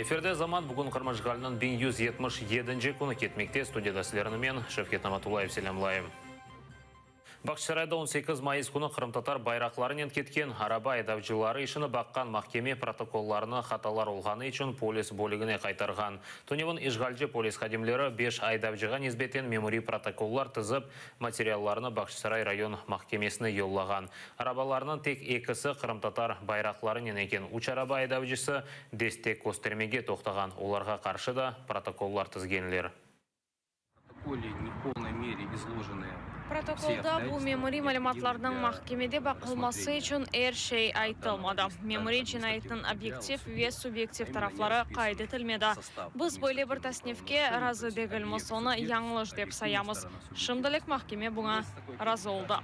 Efirde Zaman, bugün Qırım işğaliniñ 1177-nci künü ketmekte. Studiyada sizlerni men, Şevket Namatullayev, selâmlayım. Bağçasarayda 18 mayıs künü qırımtatar bayraqlarınen ketken araba aydavcıları işini baqqan mahkeme protokollarını hatalar olğanı içün polis bölügine qaytarğan. Tünevin işğalci polis hadimleri beş aydavcığa nisbeten memuriy protokollar tizip, materiallarnı Bağçasaray rayon mahkemesine yollağan. Arabalarnıñ tek ekisi qırımtatar bayraqlarınen eken, üç araba aydavcısı destek köstermege toqtağan, olarğa qarşı da protokollar tizgenler. Protokolda bu memuriy malümatlarnıñ mahkemede baqılması içün er şey aytılmadı. Memuriy cinayetniñ obyektiv ve subyektiv tarafları qayd etilmedi. Biz böyle bir tasnifke razı degilmiz, onı yañlış dep sayamız. Şimdilik mahkeme buña razı oldı.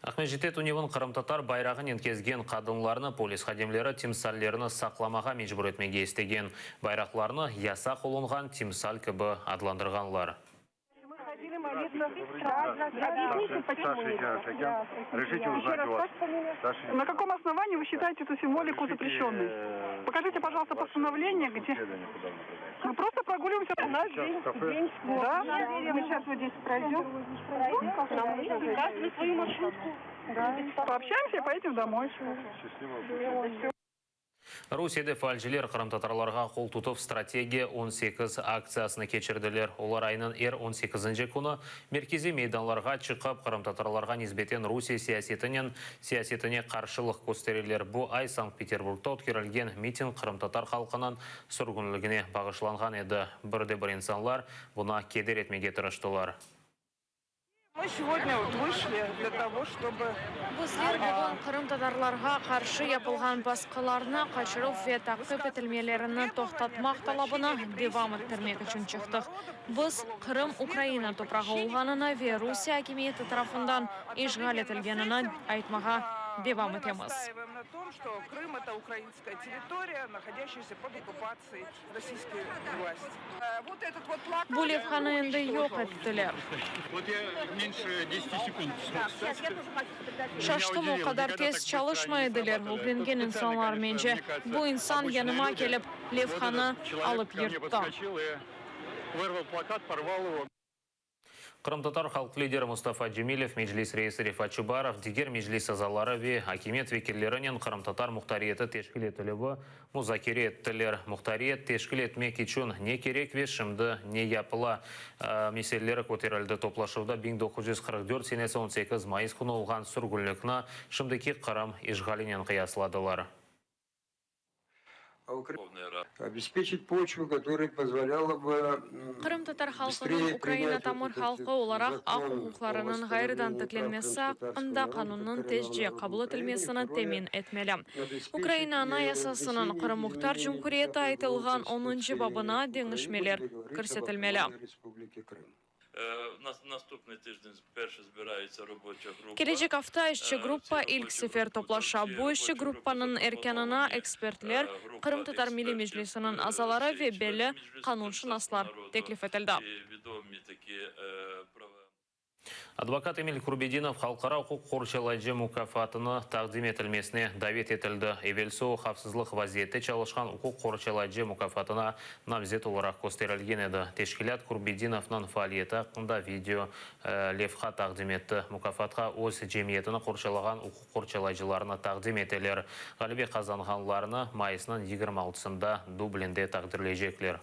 Aqmescitte tünevin qırımtatar bayrağınen kezgen qadınlarnı polis hadimleri timsallerini saqlamağa mecbur etmege istegen. Bayraqlarnı yasaq olunğan timsal kibi adlandırğanlar. Rusiyede faalciler qırımtatarlarğa qol tutuv Strategiya 18 aktsiyasını keçirdiler. Olar aynıñ er on sekizinci künü merkeziy meydanlarğa çıqıp, qırımtatarlarğa nisbeten Rusiye siyasetinen siyasetine qarşılıq köstereler. Bu ay Sankt-Peterburgda ötkerilgen miting qırımtatar halqınıñ sürgünligine bağışlanğan edi. Bir de bir insanlar buña keder etmege tırıştılar. Bizler bugün qırımtatarlarğa qarşı yapılğan basqılarnı, qaçıruv ve taqip etilmelerini toqtatmaq talabını devam ettirmek içün çıqtıq. Biz, Qırım Ukraina toprağı olğanını ve Rusiye akimiyeti tarafından işğal etilgenini aytmağa devam etemiz. Bu levhanı endi yoq ettiler. Şaştım, o qadar tez çalışmay ediler, ögrengen insanlar, mence. Bu insan yanıma kelip, levhanı alıp yırttı. Qırımtatar halq lideri Mustafa Cemilev, Meclis reisi Refat Çubarov, diger Meclis azaları ve akimiyet vekillerinen qırımtatar muhtariyeti teşkil etilüvi muzakere ettiler. Muhtariyet teşkil etmek içün ne kerek ve şimdi ne yapıla meseleleri köterildi. Toplaşuvda 1944 senesi 18 mayıs künü olğan sürgünlikni şimdiki Qırım işğalinen qıyasladılar. Qırımtatar halqınıñ Ukraina tamır halqı olaraq aq-uquqlarınıñ ğayrıdan tiklenmesi aqqında qanunnıñ tezce qabul etilmesini temin etmeli. Ukraina Anayasasınıñ Qırım Muhtar Cumhuriyeti aytılğan onuncı babına deñişmeler kirsetilmeli. Kelecek afta işçi gruppa ilk sefer toplaşa. Bu işçi gruppanıñ erkânına ekspertler, Qırımtatar Milliy Meclisiniñ azaları ve belli qanunşınaslar teklif etildi. Advokat Emil Kurbedinov halqara uquq qorçalayıcı mukâfatını taqdim etilmesine davet etildi. Evelsi o, havfsızlıq vaziyette çalışqan uquq qorçalayıcı mukâfatına namzet olaraq kösterilgen edi. Teşkilât Kurbedinovnıñ faaliyeti aqqında video levha taqdim etti. Mukâfatqa öz cemiyetini qorçalağan uquq qorçalayıcılarnı taqdim eteler. Ğalebe qazanğanlarnı mayısnıñ 26-sında Dublinde taqdirleycekler.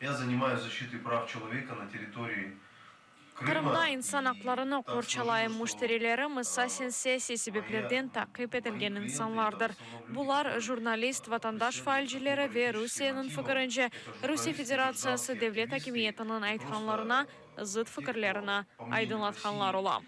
Ya zanimayus zaşçitoy prav çeloveka na territoriyi Krıma Qırımda insan aqlarını qorçalayım, müşterilerim esasen siyasiy sebeplerden taqip etilgen insanlardır. Bular, jurnalist, vatandaş faalcileri ve Rusiyeniñ fikirince, Rusiye Federatsiyası devlet akimiyetiniñ aytqanlarına zıt fikirlerini aydınlatqanlar ola.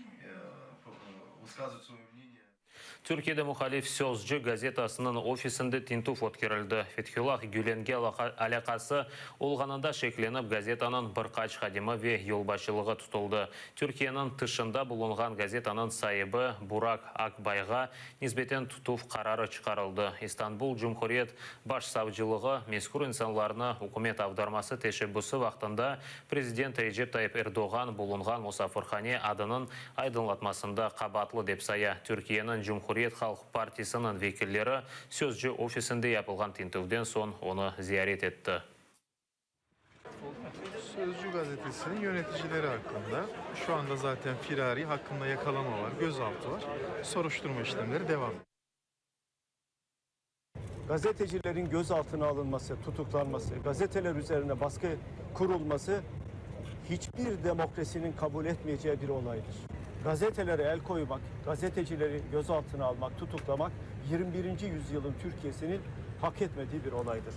Türkiyede muhalif Sözcü gazetasınıñ ofisinde tintüv ötkerildi. Fethullah Gülenge alâqası olğanında şeklenip, gazetanıñ bir qaç hadimi ve yolbaşçılığı tutuldı. Türkiyeniñ tışında bulunğan gazetanıñ saibi Burak Akbayğa nisbeten tutuv qararı çıqarıldı. İstanbul Cumhuriyet Başsavcılığı mezkür insanlarnı ükümet avdarması teşebbüsi vaqtında prezident Recep Tayyip Erdoğan bulunğan musafirhane adınıñ aydınlatmasında qabaatlı dep saya. Türkiyeniñ Cumhuriyet Halq Partisiniñ vekilleri Sözcü ofisinde yapılğan tintüvden soñ onı ziyaret etti. Sözcü gazetesiniñ yöneticileri haqqında, şu anda zaten firari, haqqında yakalama var, gözaltı var, soruşturma işlemleri devam. Gazetecilerin gözaltına alınması, tutuklanması, gazeteler üzerine baskı kurulması hiçbir demokrasinin kabul etmeyeceği bir olaydır. Gazetelere el koymak, gazetecileri gözaltına almak, tutuklamak 21. yüzyılın Türkiye'sinin hak etmediği bir olaydır.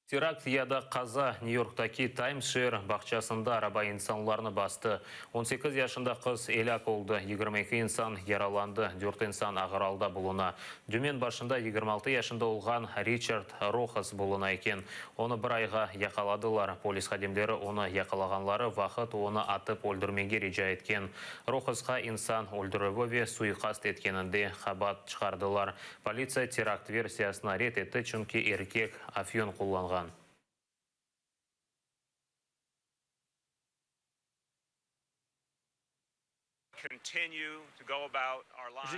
Terakt ya da qaza, Nyu-Yorktaki Tayms şeer bağçasında araba insanlarnı bastı. On sekiz yaşında qız elâk oldı, 22 insan yaralandı, dört insan ağır alda buluna. Dümen başında 26 yaşında olğan Riçard Rohas buluna eken. Onı bir ayğa yaqaladılar. Polis hadimleri onı yaqalağanları vaqıt onı atıp öldürmege rica etken. Rohasqa insan öldürüvi ve suiqast etkeninde qabaat çıqardılar. Politsiya terakt versiyasını red etti, çünki erkek afyon qullanğan.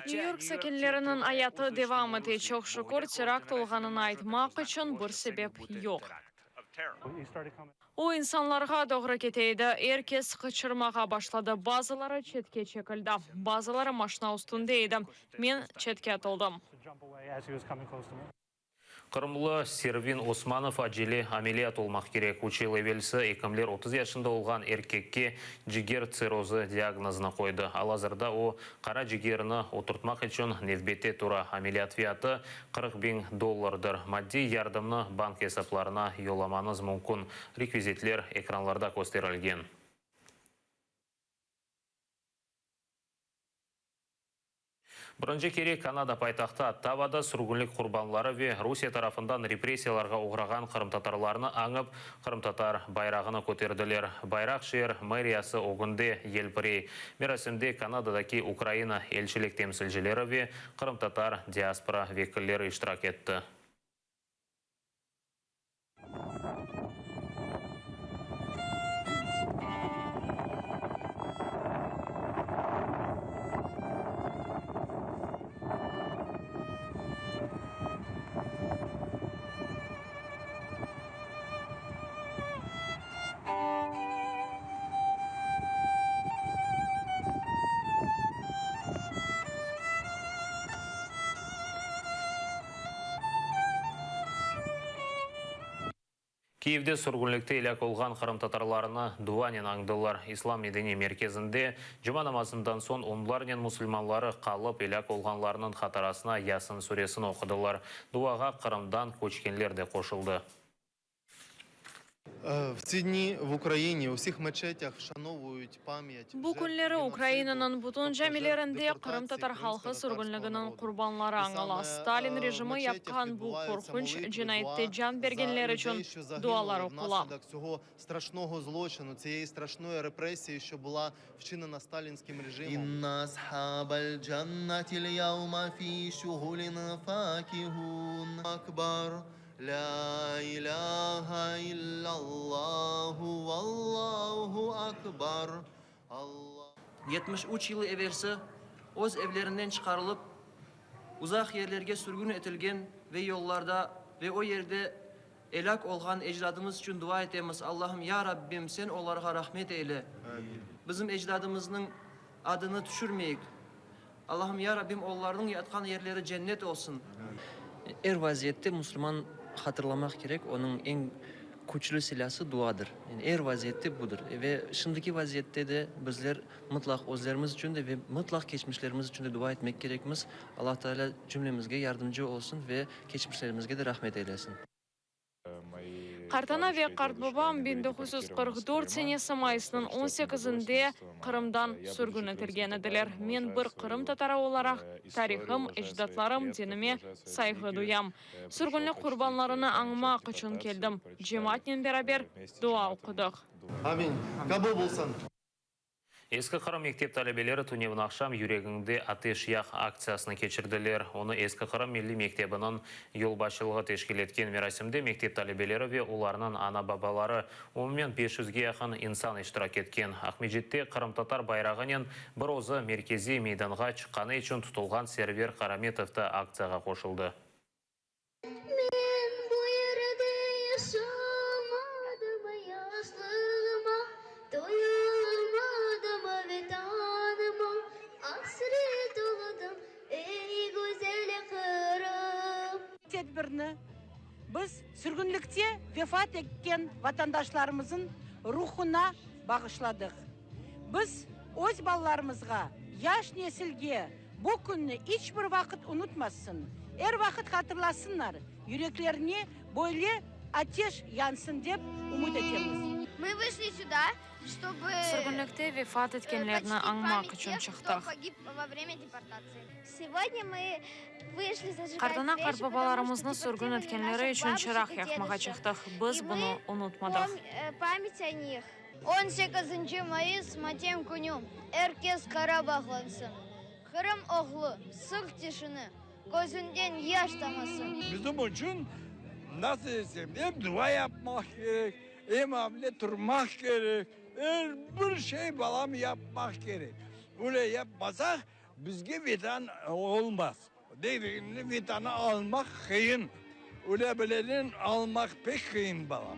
Nyu-York sakinleriniñ ayatı devam ete, çoq şükür, terakt olğanını aytmaq içün bir sebep yoq. O, insanlarğa doğru kete edi. Er kes qıçırmağa başladı, bazıları çetke çekildi, bazıları maşna üstünde edi. Men çetke atıldım. Qırımlı Servin Osmanov acele ameliyat olmaq kerek. Üç yıl evelsi ekimler 30 yaşında olğan erkekke ciger tsirrozı diagnozını qoydı. Al-azırda o, qara cigerini oturtmaq içün nevbette tura. Ameliyat fiyatı, 40 biñ dollardır. Maddiy yardımnı bank esaplarına yollamañız mümkün. Rekvizitler ekranlarda kösterilgen. Birinci kere Kanada paytahtı Ottavada sürgünlik qurbanları ve Rusiye tarafından repressiyalarğa oğrağan qırımtatarlarnı añıp, qırımtatar bayrağını köterdiler. Bayraq şeer meriyası ögünde yelpirey. Merasimde Kanadadaki Ukraina elçilik temsilcileri ve qırımtatar diaspora vekilleri iştirak etti. Kiyevde sürgünlikte elâk olğan qırımtatarlarnı duanen añdılar. İslam medeniy merkezinde cuma namazından soñ onlarnen musulmanları qalıp elâk olğanlarnıñ hatırasına Yasin suresini oqudılar. Duağa Qırımdan köçkenler de qoşuldı. В ці дні в Україні у всіх мечетях вшановують пам'ять Bu künleri Ukrainanıñ bütün camilerinde qırımtatar halqı sürgünliginiñ qurbanları añıla. Stalin rejimi yapqan bu qorqunç cinayette can bergenler içün dualar oqula. страшного злочину, цієї страшної репресії, що була вчинена сталінським режимом. إن أصحاب الجنة اليوم في شغل فاكهون. أكبر لا إله إلا الله والله أكبر. الله 73 yıl evelsi öz evlerinden çıqarılıp, uzaq yerlerge sürgün etilgen ve yollarda ve o yerde elâk olğan ecdadımız içün dua etemiz. Allahım, ya Rabbim, sen olarğa rahmet eyle. Bizim ecdadımıznıñ adını tüşürmeyik. Allahım, ya Rabbim, olarnıñ yatqan yerleri cennet olsun. Er vaziyette musulman hatırlamaq kerek, onıñ eñ küçlü silâsı duadır. Yani er vaziyette budır. Ve şimdiki vaziyette de bizler mıtlaq özlerimiz içün de ve mıtlaq keçmişlerimiz içün de dua etmek kerekmiz. Allah Teala cümlemizge yardımcı olsun ve keçmişlerimizge de rahmet eylesin. Qartana ve qartbabam 1944 senesi mayısnıñ on sekizinde Qırımdan sürgün etilgen ediler. Men bir qırımtatarı olaraq tarihım, ecdatlarım, dinime sayğı duyam. Sürgünlik qurbanlarını añmaq içün keldim. Cemaatnen beraber dua oqudıq. Amin. Qabul bolsun. Eski Qırım mektep talebeleri tünevin aqşam Yüregiñde ateş yaq aktsiyasını keçirdiler. Onı Eski Qırım milliy mektebiniñ yolbaşçılığı teşkil etken merasimde mektep talebeleri ve olarnıñ ana-babaları, umumen beş yüzge yaqın insan iştirak etken. Aqmescitte qırımtatar bayrağınen bir özü merkeziy meydanğa çıqqanı içün tutulğan Server Karametov da aktsiyağa qoşuldı. Men bu yerde yaşamadım, yaşlığıma toyulmadım, Vetanıma asret oldım, ey güzel Qırım. Tedbirni biz sürgünlikte vefat etken vatandaşlarımızın ruhuna bağışladıq. Biz öz balalarımızğa, yaş nesilge bu künni iç bir vaqıt unutmasın, er vaqıt hatırlasınlar, yüreklerine böyle ateş yansın dep ümüt etemiz. Mı vışli süda, ştobu Sürgünlikte vefat etkenlerni añmaq içün çıqtıq. Qartana-qartbabalarımıznı sürgün etkenleri içün çıraq yaqmağa çıqtıq. Biz bunı unutmadıq. On sekizinci mayıs matem künü, er kes qara bağlansın. Qırım oğlu, sıq tişini, közünden yaş tamasın. Bizim içün, nasıl desem, em dua yapmaq kerek, em avle turmaq kerek, er bir şey, balam, yapmaq kerek. Öyle yapmasaq, bizge Vetan olmaz. Deydigimni, Vetanı almaq qıyın, öyle bilenen almaq pek qıyın, balam.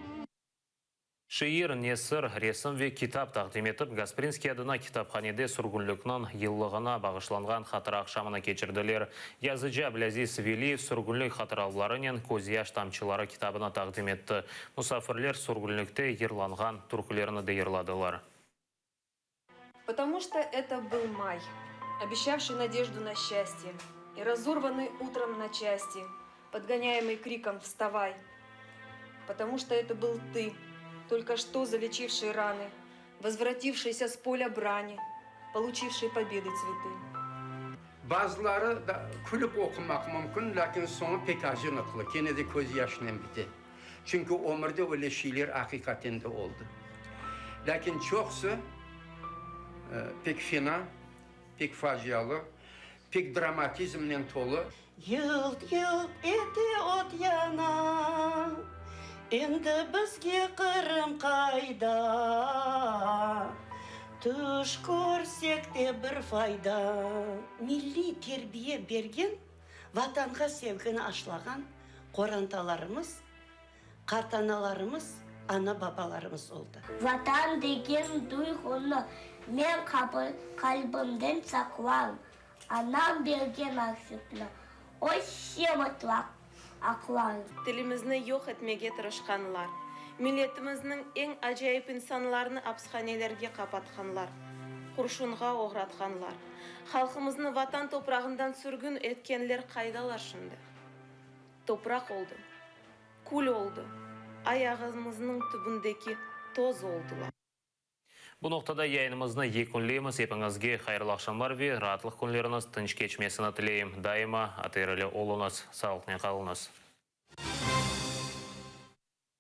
Şiir, nesir, resim ve kitap taqdim etip, Gasprinskiy adına kitaphanede sürgünlikniñ yıllığına bağışlanğan hatıra aqşamını keçirdiler. Yazıcı Ablâziz Veliyev sürgünlik hatıravlarınen Közyaş tamçıları kitabını taqdim etti. Musafirler sürgünlikte yırlanğan türkülerni de yırladılar. Потому что это был май, обещавший надежду на счастье и разорванный утром на части, подгоняемый криком «Вставай!». Потому что это был ты, только что залечивший раны, возвратившийся с поля брани, получивший победы цветы. Bazıları da külip oqumaq mümkün, lâkin soñu pek acınıqlı, kene de közyaşnen bite. Çünki ömürde öyle şeyler aqiqaten de oldı. Lâkin çoqusı pek fena, pek facialı, pek dramatizmnen tolu. Yılt-yılt ete ot yana, Endi bizge Qırım qayda? Tüş körsek te bir fayda. Milliy terbiye bergen, Vatanğa sevgini aşlağan qorantalarımız, qartanalarımız, ana-babalarımız oldı. Vatan degen duyğunı men qalbimden saqlarım, Anam bergen arsıqnı össe mıtlaq aqlarım. Tilimizni yoq etmege tırışqanlar, milletimizniñ eñ acayip insanlarını apshanelerge qapatqanlar, qurşunğa oğratqanlar, halqımıznı Vatan toprağından sürgün etkenler qaydalar şimdi? Topraq oldı, kül oldı, ayağımıznıñ tübündeki toz oldılar. Bu noqtada yayınımıznı yekünleymiz. Epiñizge hayırlı aqşamlar ve raatlıq künleriñiz tınç keçmesini tileyim. Daima ATR-li oluñız. Sağlıqnen qalıñız.